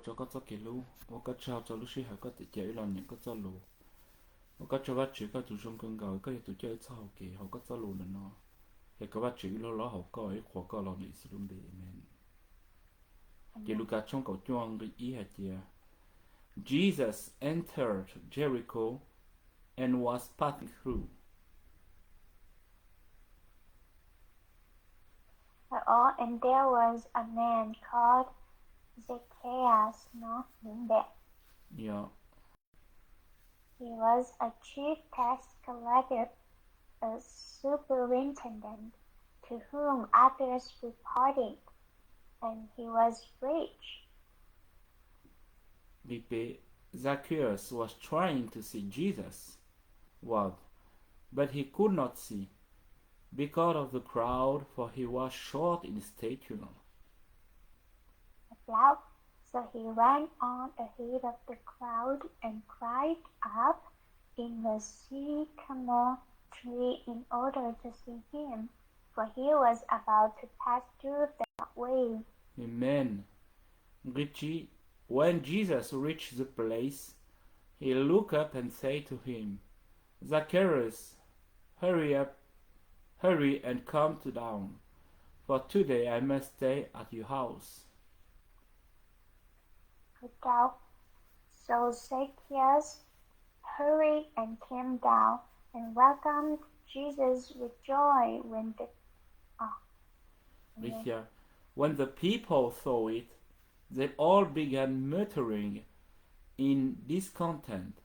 Tso koj txoj kev hlub, ua koj tsaug tso lub sij hawm koj txawm cia wb los niam koj txoj lus. Ua koj tsaug Vajtswv koj tus zoo kawg nkaus, koj yog tus coj wb txoj hau kev hauv koj txoj lus ntawm no. Es kom Vajtswv wb lub hlob hauv koj, wb qhuas koj los ntawm Yexus lub npe, amees. Ces Lukas tshooj kaum cuaj nqe ib hais tias, Jesus entered Jericho and was passing through. Oh, and there was a man called Zacchaeus, no, He was a chief tax collector, a superintendent, to whom others reported, and he was rich. Zacchaeus was trying to see Jesus, what, but he could not see, because of the crowd, for he was short in stature. So he ran on ahead of the crowd and climbed up in the sycamore tree in order to see him, for he was about to pass through that way. Amen. Nqe tsib, when Jesus reached the place, he looked up and said to him, Zacchaeus, hurry up, hurry and come to down, for today I must stay at your house. So Zacchaeus hurried and came down and welcomed Jesus with joy. When the, oh, When the people saw it, they all began muttering in discontent,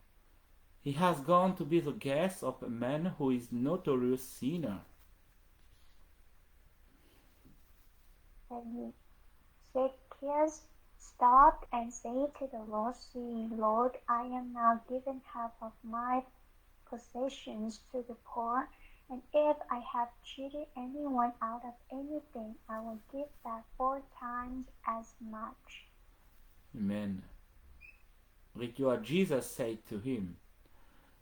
He has gone to be the guest of a man who is notorious sinner. Then Zacchaeus stopped and said to the Lord, See, Lord, I am now giving half of my possessions to the poor, and if I have cheated anyone out of anything, I will give back four times as much. Amen. Nqe cuaj, Jesus said to him,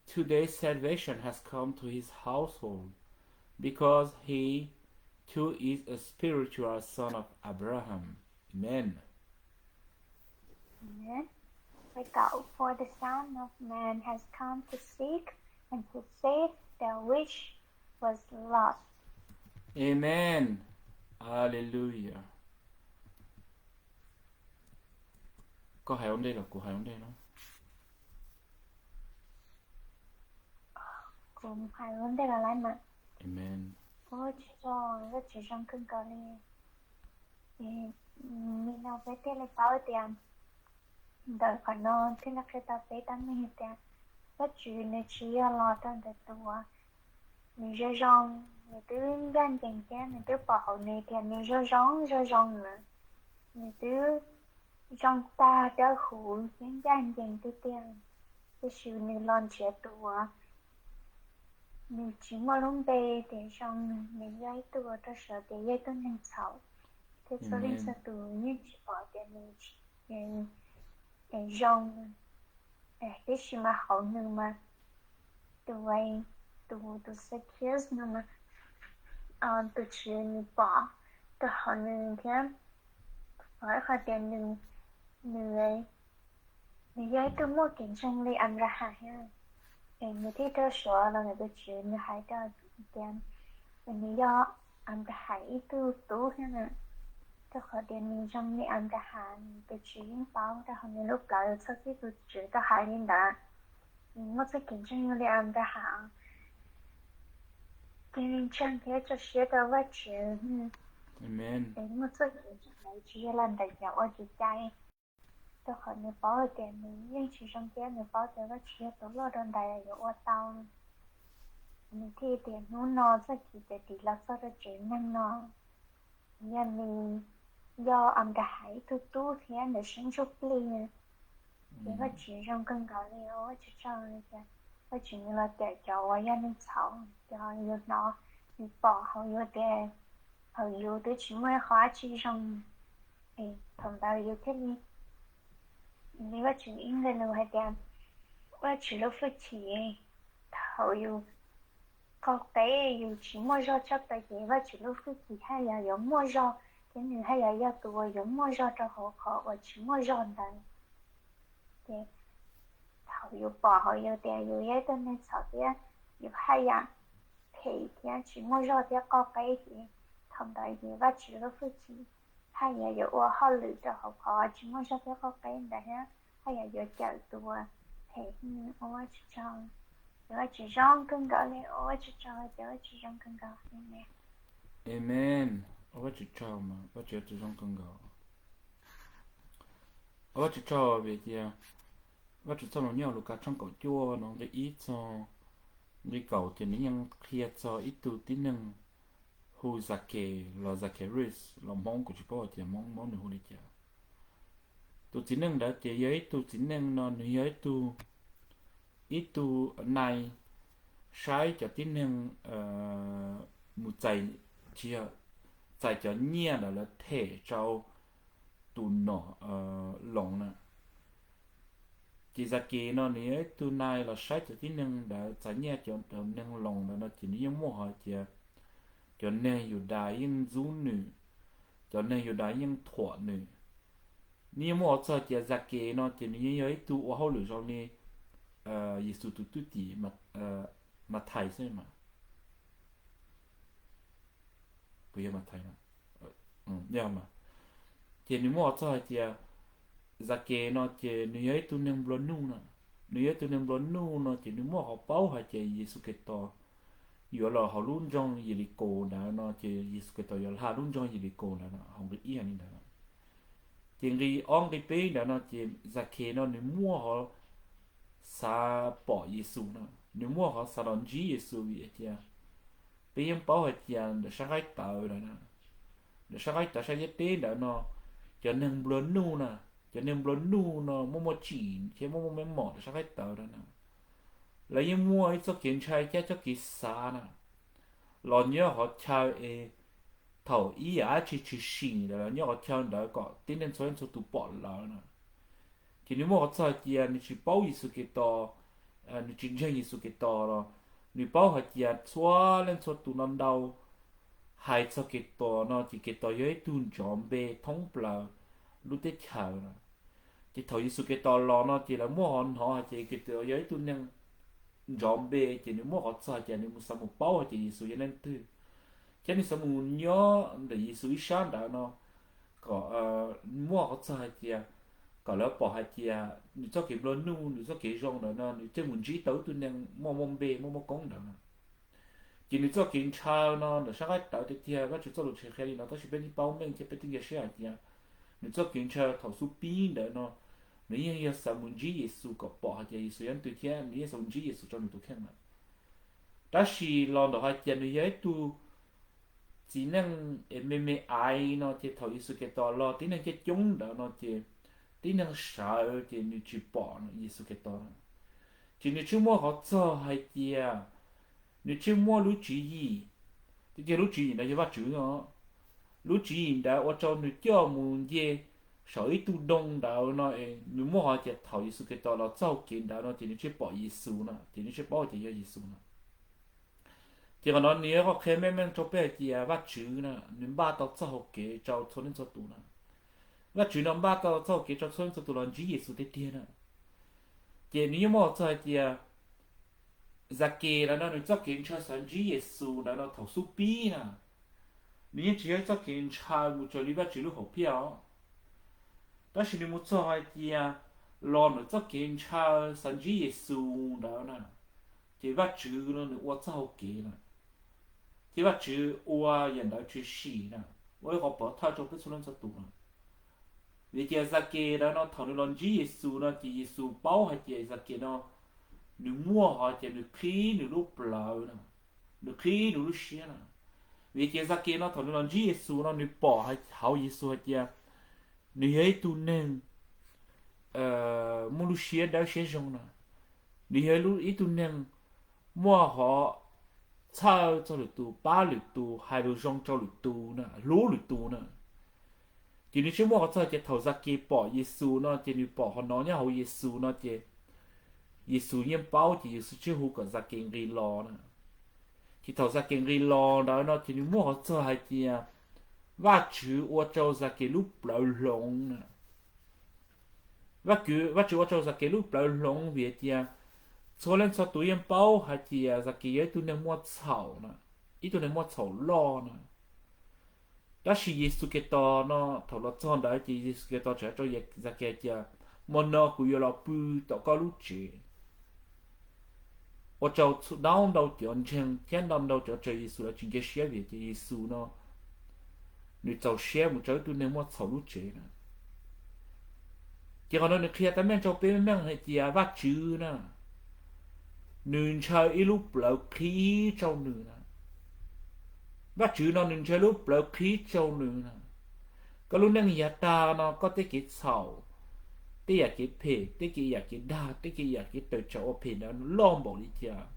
Today salvation has come to his household, because he too is a spiritual son of Abraham. Amen. Amen. Nqe kaum, for the Son of Man has come to seek and to save that which was lost. Amen. Hallelujah. Koj hais ua ntej los kuv hais ua ntej no? Kuv hais ua ntej los lawm mas. Amen. Ua tsaug, Vajtswv zoo kawg nkaus li. Nim no peb thiaj li paub tias ntawm qhov no thiaj li qhia tau peb tab meeg tias Vajtswv nws tsis yog los rau ntawm tus uas nws zoo zoo, nws twb ncaj ncees thiab nws twb pom hauv nws tias nws zoo zoo zoo zoo lawm, nws twb zoo tag dawb huv thiab ncaj ncees tiag tiag, tiam sis nws los nrhiav tus uas nws tsis muaj lub npe tias zoo, nws yog ib tug uas rau sawv tias yog ib tug neeg txhaum, thiab txhua leej txhua tus yeej tsis pom tias nws zoo. Tiam sis mas hauv nws mas tus, tus, tus Zacchaeus no mas tus Tswv nws pom rau hauv nws thiab pom ib qho tias nws, nws, nws yog ib tug muaj kev ntseeg li Anplahas thiab, es nws thiaj rau suav los ntawm tus Tswv nws hais rau tias nws yog Anplahas ib tug tub thiab na. Rau qhov tias nws zoo li Anplahas, tus Tswv yeej paub rau hauv nws lub plawv txog txij tus Tswv tau hais li ntawd. Nws muaj txoj kev ntseeg li Anplahas, cia li ntseeg thiab tso siab rau Vajtswv, es muaj txoj kev ntseeg tsis yog los ntawm cov ua kev cai, rau qhov nws paub tias nws yeej tsis zoo thiab nws paub tias Vajtswv yog tus luaj rau ntawd yuav ua tau. Nws thiaj tias hnub no txoj kev cawm dim los txog rau tsev neeg no, yog nws yog Anplahas ib tug tub thiab ntawm sab ntsuj plig. Ces Vajtswv zoo kawg nkaus li, ua Vajtswv tsaug tias Vajtswv nws los cawm cov uas yog neeg txhaum, cov yus hnov yus pom hauv yus tias hauv yus twb tsis muaj ib qho dab tsi zoo, es thaum ntawd yus thiaj li, li Vajtswv ib nqe lus hais tias Vajtswv lub hwj chim, thaum yus qaug qe yus tsis muaj zog tshaj plaws ces Vajtswv lub hwj chim haj yam yuav muaj zog, nws haj yam yog tus uas yuav muaj zog rau hauv qhov uas tsis muaj zog ntawd. Ces thaum yus pom hauv yus tias yus yog ib tug neeg txhaum thiab yus haj yam phem thiab tsis muaj zog thiab qoj qeb, ces thaum ntawd ces Vajtswv lub hwj chim haj yam yuav ua hauj lwm rau hauv qhov tsis muaj zog thiab qoj qeb ntawd thiab haj yam yuav cawm tus uas phem. Ua Vajtswv tsaug, ua Vajtswv zoo kawg nkaus li, ua Vajtswv tsaug, ua Vajtswv zoo kawg nkaus. Amen. Ua Vajtswv tsaug mas, Vajtswv zoo kawg nkaus. Ua Vajtswv tsaug vim tias Vajtswv txoj lus nyob Lukas tshooj kaum cuaj no nqe ib txog nqe kaum ces nws yeej qhia txog ib tug tib neeg hu Zakes los Zacharias los Hmoob, kuv tsis paub hais tias Hmoob, Hmoob nws hu li cas. Tus txiv neej ntawd ces yog ib tug txiv neej no nws yog ib tug, ib tug nai saib cov tib neeg mus txais, tsis yog, txais cov nyiaj ntawd lawv them rau tus nom Loos na. Ces Zakes no nws yog ib tug nai los saib cov tib neeg ntawd txais nyiaj, cov neeg Loos ntawd no ces nws yeej muaj hais tias cov neeg Yudas yeej ntxub nws, cov neeg Yudas yeej thuam nws. Nws yeej muaj qhov txog tias Zakes no ces nws yeej yog ib tug ua hauj lwm zoo li Yexus tus twj dim Mathais xwb mas. Puas yog Mathais? Ces nws muaj qhov txog hais tias Zakes no ces nws yog ib tug neeg nplua nuj no. Nws yog ib tug neeg nplua nuj no ces nws muaj qhov paub hais tias Yexus Khetos yuav los hauv lub nroog Yelikaus ntawd no, ces Yexus Khetos yuav hla lub nroog Yelikaus ntawd no, hauv nqe ib hais li ntawd. Ces nqe ob nqe peb ntawd no ces Zakes no nws muaj qhov xav pom Yexus no, nws muaj qhov xav los ntsib Yexus vim hais tias peb yeej paub hais tias ntawm sab nqaij tawv ntawd, ntawm sab nqaij tawv sab ntiaj teb ntawd no, cov neeg nplua nuj na, cov neeg nplua nuj no muaj muaj tsim thiab muaj muaj meej mom ntawm sab nqaij tawv ntawd na, lawv yeej muaj ib txoj kev ntshai thiab txoj kev xav na, los nyob qhov chaw es thaum ib yam dab tsi tshwm sim ntawd los nyob qhov chaw ntawd kom tib neeg txhua leej txhua tus pom lawv na. Ces nws muaj qhov txog hais tias nws tsis paub Yexus Khetos, nws tsis ntseeg Yexus Khetos los nws paub hais tias txhua leej txhua tus no ntau hais txog Khetos no ces Khetos yog ib tug nrov npe thoob plaws lub teb chaws no. Ces thaum Yexus Khetos los no ces lawv muaj qhov hnov hais tias Khetos yog ib tug neeg nrov npe, ces nws muaj qhov txog hais tias nws mus xav mus paub hais tias Yexus yog leej twg, thiab nws xav mus nyob ntawm Yexus ib sab ntawd no, kom muaj qhov txog hais tias kom lawv pom hais tias nws txoj kev nplua nuj, nws txoj kev zoo ntawd no nws thiaj mus ntsib tau ib tug neeg muaj muaj npe muaj muaj koob ntawd no. Ces nws txoj kev ntshaw no ntawm sab nqaij tawv tiag tiag, Vajtswv txoj lus tsis qhia li no tab sis peb paub meej thiab peb twb cia siab hais tias nws txoj kev ntshaw thaum xub pib ntawd no nws yeej yog xav mus ntsib Yexus kom pom hais tias Yexus yog leej twg thiab nws yeej xav mus ntsib Yexus rau nws tus kheej lawm. Tab sis los ntawm hais tias nws yog ib tug txiv neej es me me aiv no ces thaum Yexus Khetos los tib neeg coob coob ntawd no ces tib neeg sawv ces nws tsis pom Yexus Khetos no. Ces nws tsis muaj qhov txog hais tias nws tsis muaj lub tswv yim, tiag tiag lub tswv yim ntawd yog Vajtswv os. Lub tswv yim ntawd ua rau nws coj mus nce saum ib tug doo ntawd no, nws muaj qhov tias thaum Yexus Khetos los txoj hau kev ntawd no ces nws tsis pom Yexus no ces nws tsis paub tias yog Yexus no. Ces qhov no nws yog qhov qhia meej meej rau peb hais tias Vajtswv na nws npaj tau txoj hau kev rau txhua leej txhua tus na. Vajtswv no npaj tau txoj hau kev rau txhua leej txhua tus los ntsib Yexus tiag tiag na. Ces nws yeej muaj qhov txog hais tias Zakes ntawd no nws txoj kev ntshaw xav ntsib Yexus ntawd no thaum xub pib na, nws yeej tsis yog ib txoj kev ntshaw mus raws li Vajtswv lub hom phiaj os. Tab sis nws mus txog hais tias los ntawm txoj kev ntshaw xav ntsib Yexus ntawd na, ces Vajtswv no nws ua txoj hau kev na, ces Vajtswv ua yam ntawd tshwm sim na, ua ib qhov pov thawj rau peb txhua leej txhua tus na. Vim tias Zakes ntawd no thaum nws los ntsib Yexus no ces Yexus paub hais tias Zakes no nws muaj qhov tias nws qhib nws lub plawv na, nws qhib nws lub siab na. Vim tias Zakes no thaum nws los ntsib Yexus no nws pom hauv Yexus hais tias nws yog ib tug neeg muaj lub siab dawb siab zoo na, nws yog ib tug neeg muaj qhov txhawj txog lwm tus, pab lwm tus, hais lus zoo rau lwm tus na, hlub lwm tus na. Ces nws tsis muaj qhov txog tias thaum Zakes pom Yexus no ces nws pom qhov no nyob hauv Yexus no ces Yexus yeej paub ces Yexus tsis hu kom Zakes nqis los na. Ces thaum Zakes nqis los ntawd no ces nws muaj qhov txog hais tias Vajtswv ua rau Zakees lub plawv hloov na. Vajtswv ua rau Zakees lub plawv hloov vim tias txhua leej txhua tus yeej paub hais tias Zakees yog ib tug neeg muaj txhaum na, ib tug neeg muaj txhaum loj na. Tab sis Yexus Khetos no, thaum los txog ntawd ces Yexus Khetos txawm hais rau Zakees hais tias, hmo no kuv yuav los pw tom koj lub tsev. Ua rau ntau ntau cov ntseeg thiab ntau ntau cov raws Yexus lawv tsis nkag siab vim tias Yexus no nws txaus siab mus rau ib tug neeg muaj txhaum lub tsev na. Ces qhov no nws qhia tau meej rau peb meej hais tias Vajtswv na, nws ntshaw ib lub plawv qhib rau nws na. Vajtswv no nws ntshaw lub plawv qhib rau nws na. Koj lub neej yav tag no koj tej kev txhaum, tej yam kev phem, tej kev yam kev dag, tej kev yam kev tawm tsam ua phem ntawd loj npaum li cas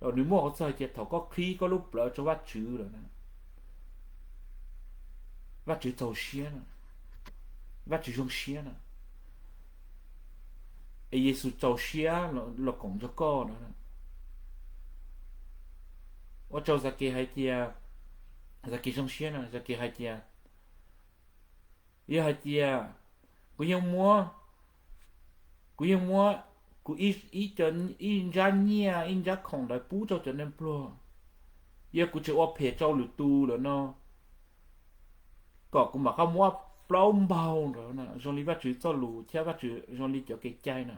los nws muaj qhov txog hais tias thaum koj qhib koj lub plawv rau Vajtswv lawm na, Vajtswv txaus siab na, Vajtswv zoo siab na. Es Yexus txaus siab los koom nrog koj no, ua rau Zakees hais tias, Zakees zoo siab na, Zakees hais tias, yog hais tias kuv yeej muab, kuv yeej muab kuv ib, ib nrab nyiaj ib nrab khoom ntawd pub rau cov neeg pluag, yog kuv tseem ua phem rau lwm tus lawm no, kom kuv mam qab muab plaub npaug ntawd na. Zoo li Vajtswv txoj lus thiab Vajtswv zoo li cov kev cai na,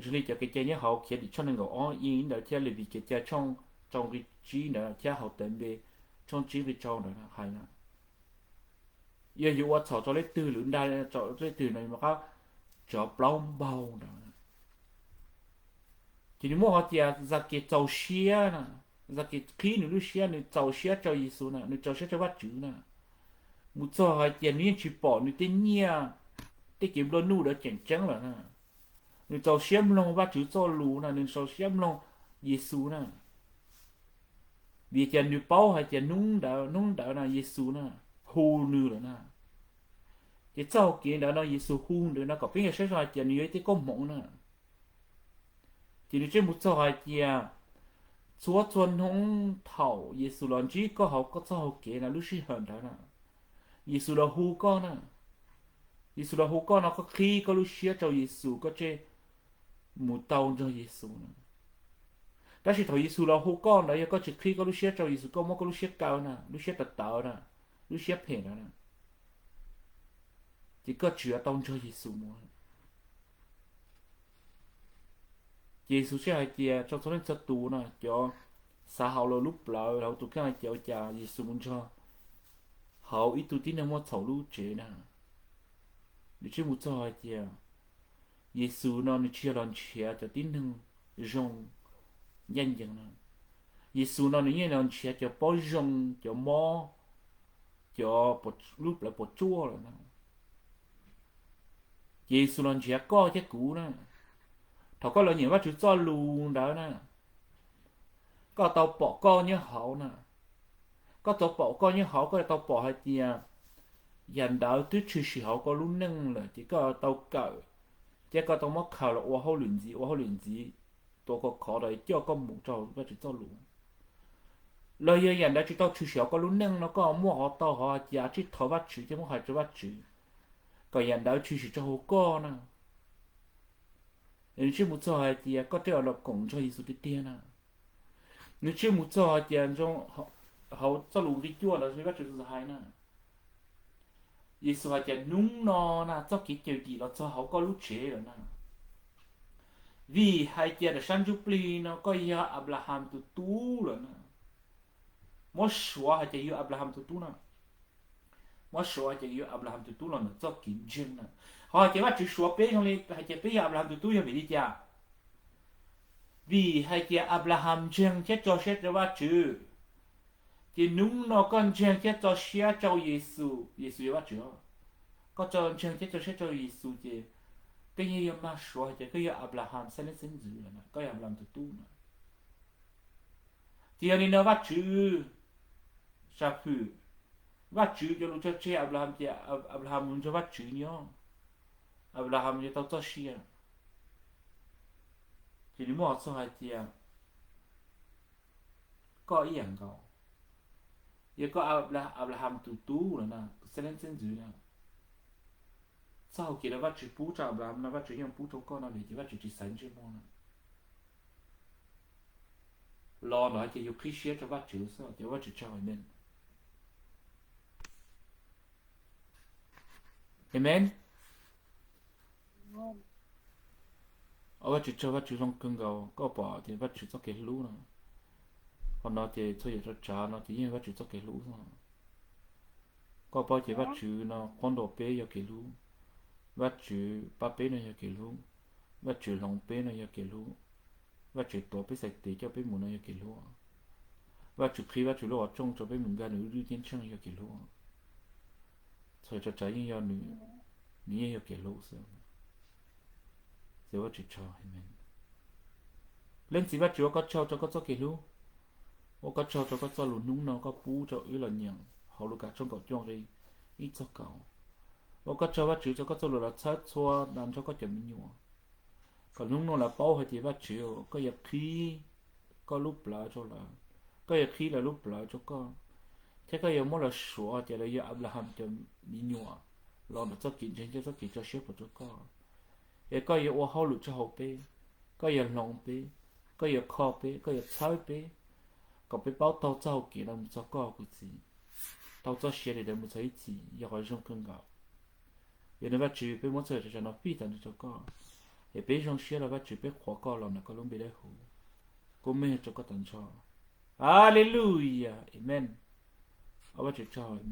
zoo li cov kev cai nyob hauv Khiavdim tshooj nees nkaum ob ib ntawd thiab Levis kev cai tshooj rau nqi tsib ntawd thiab Haustawv Npe tshooj tsib nqi rau ntawd hais na, yog yus ua txhaum rau leej twg, lwm dag rau leej twg no yus mam qab tso plaub npaug ntawd. Ces nws muaj qhov tias Zakees txaus siab na, Zakees qhib nws lub siab, nws txaus siab rau Yexus na, nws txaus siab rau Vajtswv na. Mus txog hais tias nws yeej tsis pom nws tej nyiaj, tej kev nplua nuj ntawd tseem ceeb lawm na. Nws txaus siab mloog Vajtswv txoj lus na, nws txaus siab mloog Yexus na. Vim tias nws paub hais tias hnub ntawd, hnub ntawd na Yexus na hu nws lawm na. Ces txoj hau kev ntawd no Yexus hu nws no kom peb nkag siab zog hais tias nws yog ib tug koob hmoov na. Ces nws thiaj mus txog hais tias txhua txhua hnub thaum Yexus los ntsib koj hauv koj txoj hau kev na, lub sij hawm ntawd na, Yexus los hu koj na. Yexus los hu koj no koj qhib koj lub siab rau Yexus koj thiaj mus tau nrog Yexus na. Tab sis thaum Yexus los hu koj ntawd yog koj tsis qhib koj lub siab rau Yexus, koj muab koj lub siab kaw na, lub siab tawv tawv na, lub siab phem ntawd na, ces koj tsis yuav tau nrog Yexus mus. Ces Yexus thiaj hais tias rau txhua leej txhua tus na, cov xav haus lawv lub plawv, hauv tus kheej hais tias ua cas Yexus mus nrog hauv ib tug tib neeg muaj txhaum lub tsev na. Nws thiaj mus txog hais tias Yexus no nws tsis yog los nrhiav cov tib neeg zoo ncaj ncees na. Yexus no nws yeej los nrhiav cov pob zoo, cov mob, cov lub plawv puas tsuaj lawm na. Ces Yexus los nrhiav koj thiab kuv na. Thaum koj los nyeem Vajtswv txoj lus ntawd na, koj tau pom koj nyob hauv na. Koj tau pom koj nyob hauv, koj tau pom hais tias yam ntawd twb tshwm sim hauv koj lub neej lawm ces koj tau kawm, thiab koj tau muab khaws los ua hauj lwm ntxiv, ua hauj lwm ntxiv, tua koj khov rau coj koj mus rau Vajtswv txoj lus. Los yog yam ntawd tsis tau tshwm sim hauv koj lub neej no koj muaj qhov tau hais tias tsij thov Vajtswv thiab muab hais rau Vajtswv kom yam ntawd tshwm sim rau hauv koj na. Nws thiaj mus txog hais tias koj thiaj los koom nrog Yexus tiag tiag na. Nws thiaj mus txog hais tias hauv txoj lus nqi cuaj ntawd Vajtswv hais na, Yexus hais tias hnub no na txoj kev cawm dim los txog hauv koj lub tsev lawm na. Vim hais tias daim sab ntsuj plig no koj yog Anplaham tus tub lawm na. Muab suav hais tias yog Anplaham tus tub na. Muab suav hais tias yog Anplaham tus tub los ntawm txoj kev ntseeg na. Ho hais tias Vajtswv suav peb zoo li hais tias peb yog Anplaham tus tub yog vim li cas? Vim hais tias Anplaham ntseeg thiab tso siab rau Vajtswv, ces hnub no koj ntseeg thiab tso siab rau Yexus, Yexus yog Vajtswv, koj tso ntseeg thiab tso siab rau Yexus ces koj yeej yog mag suav hais tias koj yog Anplaham xeeb leej xeeb ntxwv lawm na, koj yog Anplaham tus tub na. Ces yog li no Vajtswv sam hwm, Vajtswv cov lus tso tseg Anplaham ces Anplaham mus nrog Vajtswv nyob, Anplaham yuav tau txoj sia. Ces nws muab hais txog hais tias koj ib yam nkaus, Yog koj Anplaham tus tub lawm na, tus xeeb leej xeeb ntxwv na, txoj hau kev uas Vajtswv pub rau Anplaham no Vajtswv yeej pub rau koj no li, ces Vajtswv tsis xaiv ntsej muag na. Los ntawm no ces yus qhib siab rau Vajtswv xwb ces Vajtswv tsaug, amen. Amen. Ua Vajtswv tsaug, Vajtswv zoo kawg nkaus, koj pom tias Vajtswv txoj kev hlub no, qhov no ces txhua yam rau tsav no ces yeej Vajtswv txoj kev hlub xwb. Koj paub ces Vajtswv no qhuab ntuas peb yog kev hlub, Vajtswv pab peb no yog kev hlub, Vajtswv hloov peb no yog kev hlub, Vajtswv tuav peb txhais tes coj peb mus no yog kev hlub, Vajtswv qhib Vajtswv lub qhov rooj rau peb mus nkag nws lub ntiaj teb tsheej yog kev hlub. Txhua yam rau tsav yeej yog nws, nws yeej yog kev hlub xwb. Txawm Vajtswv tsaug, amen. Leej Txiv Vajtswv, ua koj tsaug rau koj txoj kev hlub, ua koj tsaug rau koj txoj lus hnub no koj pub rau wb los nyeem hauv Lukas tshooj kaum cuaj nqe ib txog kaum. Ua koj tsaug Vajtswv rau koj txoj lus los txhawb txhua nrog koj cov me nyuam, kom hnub no lawv paub hais tias Vajtswv, koj yuav qhib koj lub plawv rau lawv, koj yuav qhib lawv lub plawv rau koj, thiab koj yuav muab lawv suav tias lawv yog Anplaham cov me nyuam los ntawm txoj kev ntseeg thiab txoj kev tso siab pub rau koj. Es koj yuav ua hauj lwm rau hauv peb, koj yuav hloov peb, koj yuav kho peb, koj yuav txhawb peb, kom peb paub taug txoj hau kev no mus txog koj kwv txiv, taug txoj sia li ntawd mus txog ib txhis yog qhov zoo kawg nkaus. Yog li Vajtswv, peb muab txhua yam tsav no fij tag nrho rau koj, es peb zoo siab los Vajtswv, peb qhuas koj los ntawm koj lub npe dawb huv, kub meej rau koj tag nrho. Haleluya, amen. Ua Vajtswv tsaug, amen.